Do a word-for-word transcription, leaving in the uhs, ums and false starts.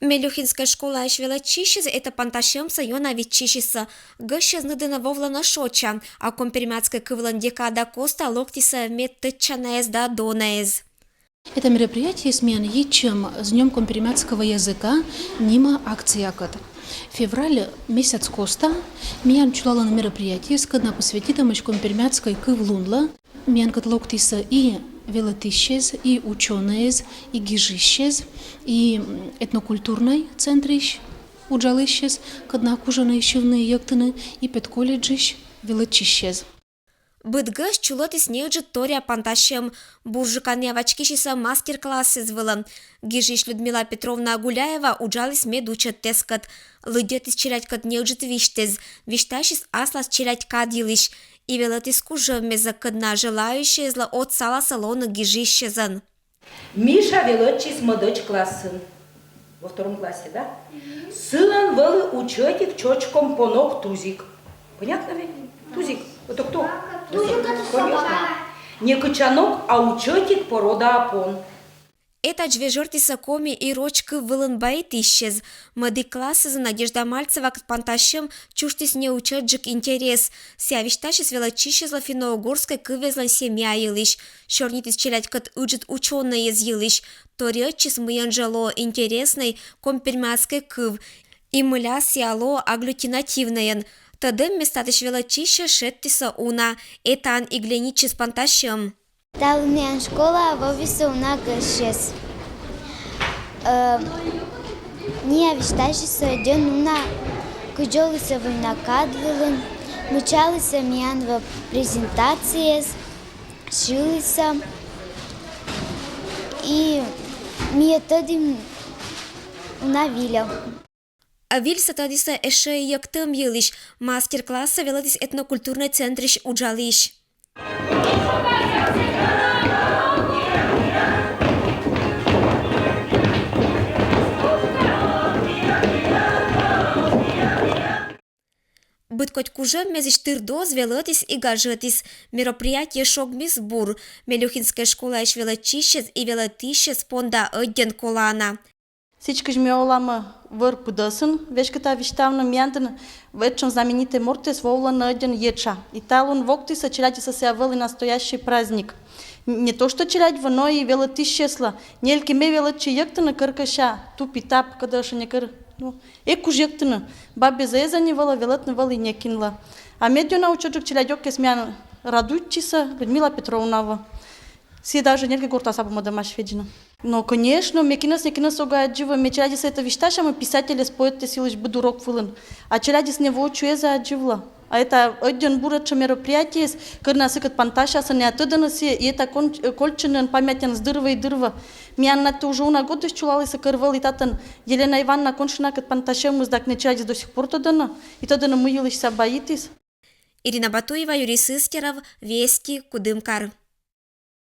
Мелюхинскӧй школаысь велӧдчысьӧс эта пантасьӧмсӧ ёна виччысисӧ. Гӧсьтӧдз нин вӧліны шоча, а коми-пермяцкӧй кывлӧн декада коста локтісӧ мед тӧдчанаӧс да донаӧс. Это мероприятие миян йитчӧм «С днём коми-пермяцкого языка» нима акциякӧд. Февраль месяц коста миян чулалӧны мероприятиеяс, кӧдна посвятитӧмӧсь коми-пермяцкӧй кывлунлы. Миянкӧд локтісӧ и велӧдысьяс, и учёнӧйяс, и гижысьяс, и этнокультурнӧй центрысь уджалысьяс, кӧдна кужӧны сьывны, йӧктыны, и педколледжысь велӧдчысьяс. Быд гӧсьт чулӧмтіс неыджыд торъя пантасьӧм. Бурджыка найӧ вачкисисӧ мастер-классыс вылӧ. Гижысь Людмила Петровна Гуляева уджаліс медучӧдыскӧд. Лыддьӧдіс челядькӧд неыджыд висьтӧдз, висьтасис аслас челядь кад йылысь и велӧдіс кужӧммезӧ, кӧдна желающӧйяслы отсаласӧ лоны гижысьӧн. Миша велӧдчис мӧдӧдз классын, во втором классе, да? Сылӧн вӧлі учӧтик чочком понок Тузик. Понятно ведь? Тузик. Это кто? Тузик — это собака. Конечно. Не кӧчанок, а учӧтик, порода апон. Этадз вежӧртісӧ коми и роч кыв вылын баитысьяс. Мӧдік классӧ Надежда Мальцевакӧд пантасьӧм чужтіс неучӧдджык интерес. Сійӧ висьтасис велӧдчысьяслы финно-угорскӧй кывъяслӧн семья йылысь, сёрнитіс челядькӧд ыджыд учёнӧйяс йылысь, торйӧдчис, мыйӧн жӧ лоӧ интереснӧй коми-пермяцкӧй кыв и мыля сійӧ лоӧ агглютинативнӧйӧн. Тӧдӧммес татысь велӧдчысьяс шедьтісӧ уна. Этаӧн и гленитчис пантасьӧм. Талун миян школаӧ воисӧ уна гӧсьтъяс. Э, найӧ висьтасисӧ ӧдйӧн уна, кыдз олісӧ война кад вылын, мыччалісӧ миян вӧв презентацияяс, шылісӧ. И ми тӧдім уна вильӧ. А вильсӧ тӧдісӧ ещӧ и йӧктӧм йылысь. Мастер-классӧ велӧдіс этнокультурнӧй центрысь уджалысь. Быд кодь кужӧммезысь тыр-доз велӧдіс и гажӧдіс. Мероприятие шогмис бур. Мелюхинскӧй школаысь велӧдчысьяс и велӧдысьяс понда ӧдйӧн колана. Сідз кыдз ми олам вӧр пыдӧсын, веськыда висьтавны, миян тан этшӧм знаменитӧй мортыс вӧліны ӧдйӧн етша. И талун воктісӧ челядьыслы сійӧ вӧлі настоящий праздник. Не то что челядьвылӧ, но и велӧдысьяслы. Нелькӧ ме велӧдчи йӧктыны, кӧр кӧ сэсся туп и тап, кӧдӧ ещӧ некӧр, ну, эг куж йӧктыны. Бабӧ зэв эз ни вӧлӧ, велӧдны вӧлі некинлы. А мед ёна учӧрджык челядьӧс миян радуйтчисӧ Людмила Петровна вӧ. Сійӧ даже нелькӧ гортас абу мӧдӧмаӧсь видзны. Но, конечно, ме кинӧс не кинӧс ог аддзывы, ме челядьыслы этӧ висьтася, ме писательӧс, поэтъяс йылысь быд урок вылын. А челядьыс не вообще эз аддзывлы. А это ӧдйӧн бур этшӧм мероприятиеыс, кӧдна сыкӧд пантасясӧ найӧ тӧдӧны сійӧс, и это кон-, кольччӧны памятьын дыр во и дыр во. Миян на тӧ уже уна годысь чулалісӧ, кӧр вӧлі татӧн Елена Ивановна Коншинакӧд пантасьӧмыс, дак найӧ челядьыс до сих пор тӧдӧны, и тӧдӧны, мый йылысь сійӧ баитіс. Ирина Батуева, Юрий Сыскеров, Вести, Кудымкар.